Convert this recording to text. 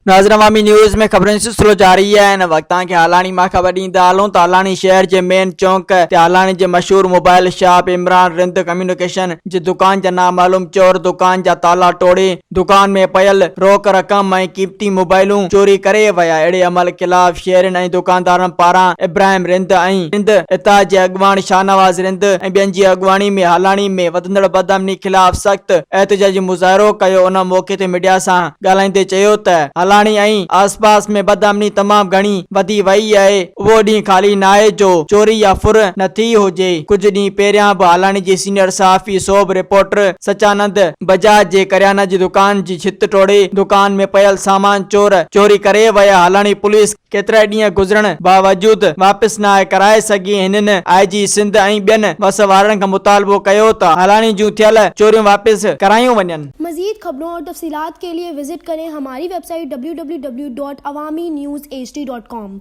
ناظرين عوامي نيوز ۾ خبرن جو سلسلو جاري آهي هن وقت توهان کي هالاڻي مان خبر ڏيندا هلون ته هالاڻي شهر جي مين چونڪ تي هالاڻي جي مشهور mobile shop Imran Rind communication جي دڪان جا نامعلوم چور دڪان جا تالا ٽوڙي دڪان ۾ پيل روڪ رقم ۽ قيمتي موبائلون چوري ڪري ويا اهڙي عمل خلاف شهرين ۽ دڪاندارن پاران ابراهيم رند ۽ رند اتحاد جي اڳواڻ شاهنواز رند ۽ ٻين جي اڳواڻي ۾ هالاڻي ۾ وڌندڙ بدامني خلاف سخت احتجاجي مظاهرو ڪيو ان موقعي تي ميڊيا سان ڳالهائيندي چيو ته هالاڻي ۽ آسپاس ۾ بدامني تمام گهڻي وڌي وئي آهي، اهو ڏينهن خالي ناهي جو چوري يا ڦر نه ٿي هجي، ڪجهه ڏينهن پهريان به هالاڻي جي سينيئر صحافي سوڀ رپورٽر سچانند بجاج جي ڪريانه جي دڪان جي ڇت ٽوڙي دڪان ۾ پيل سامان چور چوري ڪري ويا، هالاڻي پوليس ڪيترائي ڏينهن گذرڻ باوجود واپس ناهي ڪرائي سگهي، هنن آء جي سنڌ ۽ ٻين وس وارن کان مطالبو ڪيو ته هالاڻي جون ٿيل چوريون واپس ڪرايون وڃن. مزيد خبرون اور تفصيلات کے لئے وزٽ ڪرين ھماري website W W W dot Awami news H D dot com.